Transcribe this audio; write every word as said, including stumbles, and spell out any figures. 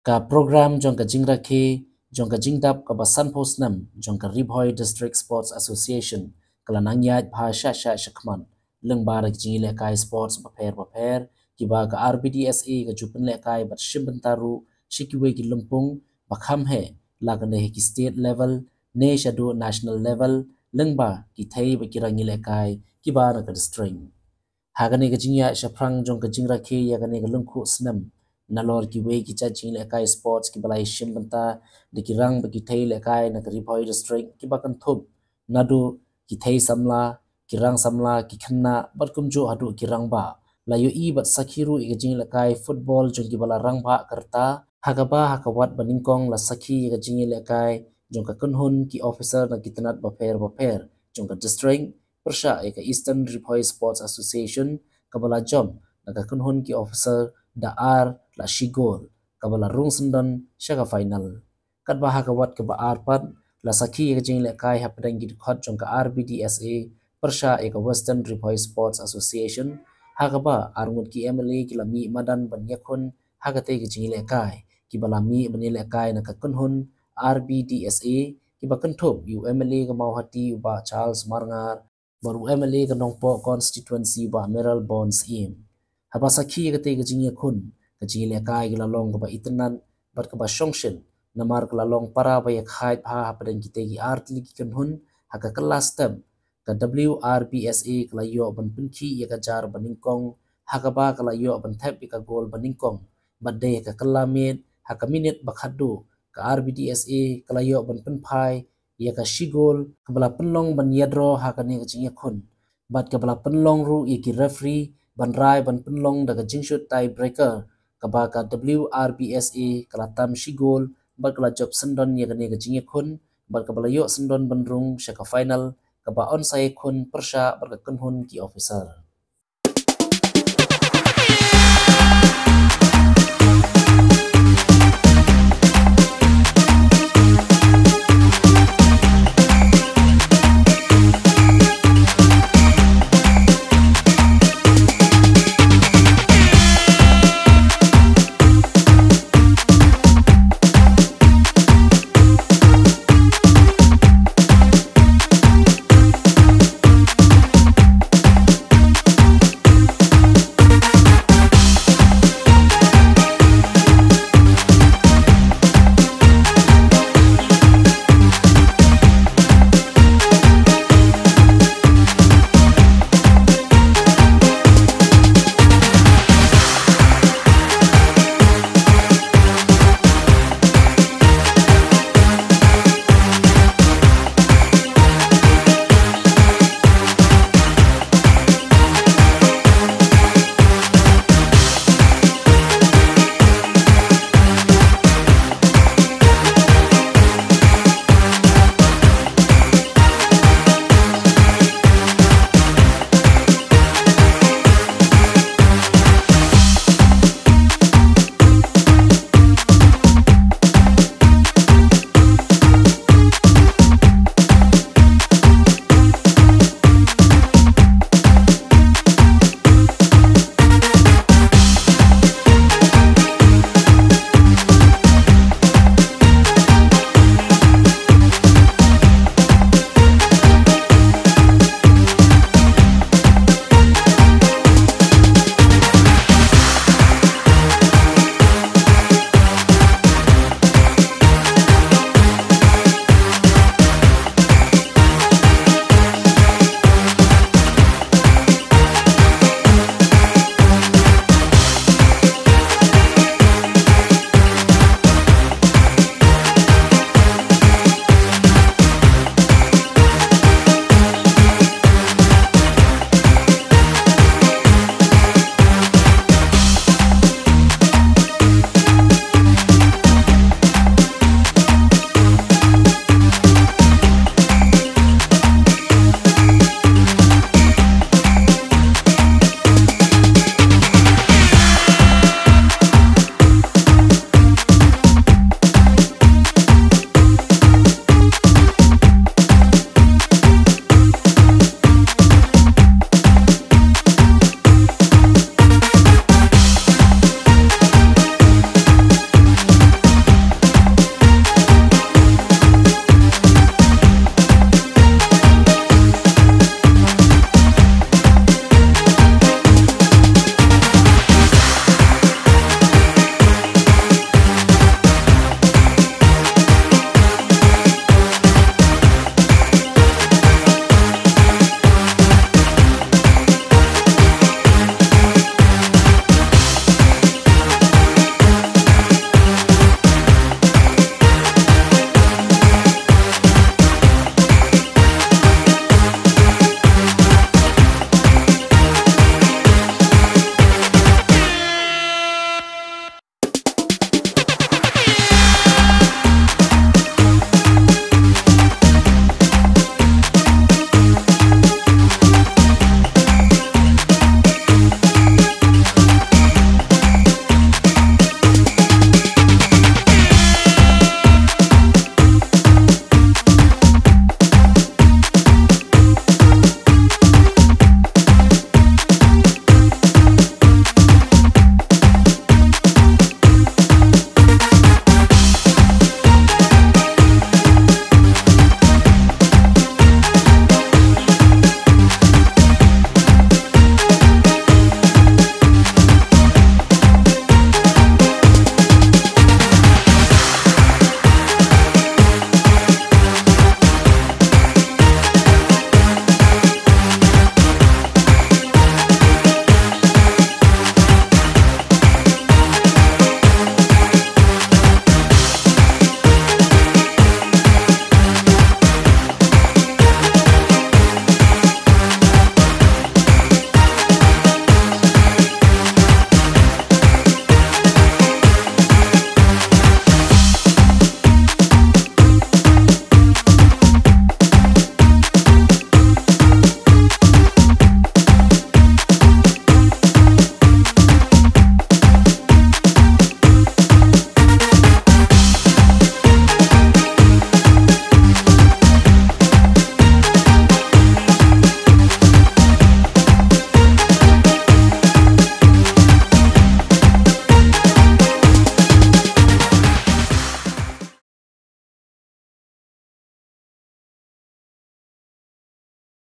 Ka program jong ka jingrakhe jong ka jingdap kaba sanphew snem jong ka Ri Bhoi District Sports Association ka la nang ïaid bha shah shah shakhmat lyngba da ki jingïalehkai sports bapher bapher kiba ka R B D S A ka ju pynlehkai bad shim bynta ruh sha kiwei ki lympung ba kham heh, la ka dei ha ki state level ne shaduh national level, lyngba ki thei ba ki rang ïalehkai kiba na ka district. Ha kane ka jingïaid shaphrang jong ka jingrakhe ïa kane ka lyngkhuh snem, nalor kiwei ki jait jingïalehkai sports kiba la ïashim bynta da ki rang bad ki thei lehkai na ka Ri Bhoi District kiba kynthup naduh ki thei samla, ki rang samla, ki khynnah bad kumjuh haduh ki rangbah. La ïohi bad sakhi ruh ïa ka jingïalehkai football jong kiba la rangbah ka rta, ha kaba ha ka wat ba nyngkong la sakhi ïa ka jingïalehkai jong ka kynhun ki officer na ki tnat bapher bapher jong ka district, pyrshah ïa ka Eastern Ri Bhoi Sports Association kaba la jop na ka kynhun ki officer da ar la shi gol, kaba la rung syndon sha ka final. Katba ha ka wat kaba ar pat, la sakhi ïa ka jingïalehkai hapdeng ki dkhot jong ka R B D S A pyrshah ïa ka Western Ri Bhoi Sports Association, ha kaba arngut ki M L A ki la mih madan ban ïakhun ha katei ka jingïalehkai, kiba la mih ban ïalehkai na ka kynhun R B D S A, kiba kynthup ïa u M L A ka Mawhati u Bah Charles Marngar, bad u M L A ka Nongpoh constituency Bah Mayralborn Syiem. Haba sakhi ïa katei ka jingïakhun, ka jingïalehkai ka la long kaba itynnad bad kaba shongshit, namar ka la long para ba ïakhaid bha hapdeng kitei ki ar tylli ki kynhun ha ka kylla step. Ka W R B S A ka la ïoh ban pynkhih ïa ka jar ba nyngkong, ha kaba ka la ïoh ban thep ïa ka gol ba nyngkong, bad dei ha ka kylla miet ha ka minit ba khatduh, ka R B D S A ka la ïoh ban pynphai ïa ka shi gol, kaba la pynlong ban ïa draw ha kane ka jingïakhun. Bad kaba la pynlong ruh ïa ki referee ban rai ban pynlong da ka jingshut tie breaker, kaba ka W R B S A ka la tam shi gol, bad ka la jop syndon ïa kane ka jingïakhun, bad kaba la ïoh syndon ban rung sha ka final, kaba yn sa ïakhun pyrshah bad ka kynhun ki officer.